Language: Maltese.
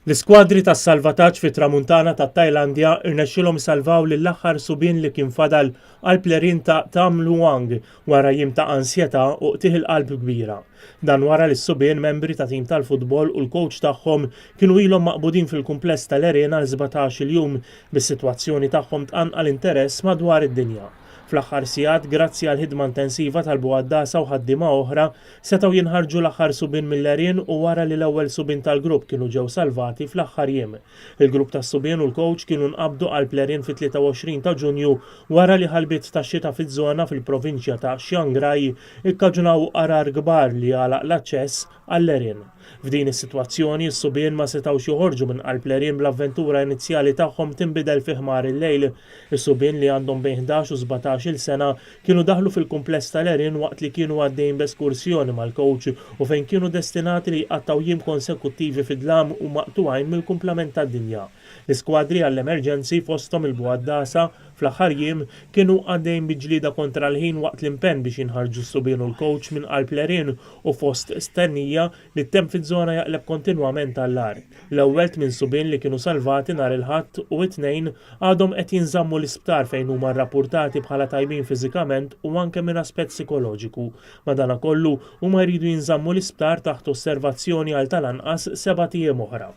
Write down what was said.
L-iskwadri tas-salvataġġ fit-Tramuntana tat-Tajlandja rnexxielhom isalvaw lill-aħħar subien li kien fadal qalb l-għerien ta' Tham Luang wara jiem ta' ansjetà u qtigħ il-qalb kbira. Dan wara li s-subien, membri ta' tim tal-futbol u l-kowċ tagħhom kienu ilhom maqbudin fil-kumpless tal-għerien għal 17-il jum, bis-sitwazzjoni tagħhom tqanqal interess madwar id-dinja. Fl-aħħar sigħat, grazzi għall-ħidma intensiva tal-bugħaddasa u ħaddiema oħra, setgħu jinħarġu l-aħħar subien mill-għerien u wara li l-ewwel subien tal-grupp kienu ġew salvati fl-aħħar jiem. Il-grupp tas-subien u l-kowċ kienu nqabdu qalb l-għerien fit-23 ta' Ġunju wara li ħalbiet tax-xita fiż-żona fil-provinċja ta' Chiang Rai ikkaġunaw għargħar kbar li għalaq l-aċċess għall-għerien. F'din is-sitwazzjoni, is-subien ma setgħux joħorġu minn qalb l-għerien bl-avventura inizjali tagħhom tinbidel fi ħmar il-lejl. Is-subien li għandhom bejn 11 u 17-il sena kienu daħlu fil-kumpless tal-għerien waqt li kienu għaddejjin b'eskursjoni mal-kowċ u fejn kienu destinati li jqattgħu jiem konsekuttivi fid-dlam u maqtugħin mill-kumplament tad-dinja. L-iskwadri għall-emerġenzi, fosthom il-bugħaddasa, fl-aħħar jiem, kienu għaddejjin bi ġlieda kontra l-ħin waqt l-impenn biex jinħarġu s-subien u l-kowċ minn qalb l-għerien u fost stennija li t-temp fiż-żona jaqleb kontinwament għall-agħar. L-ewwel tmien subien li kienu salvati nhar il-Ħadd u t-Tnejn għadhom qed jinżammu l-isptar fejn huma rrappurtati bħala tajbin fiżikament u anke minn aspett psikoloġiku. Madanakollu, huma jridu jinżammu l-isptar taħt osservazzjoni għal tal-anqas sebat ijiem oħra.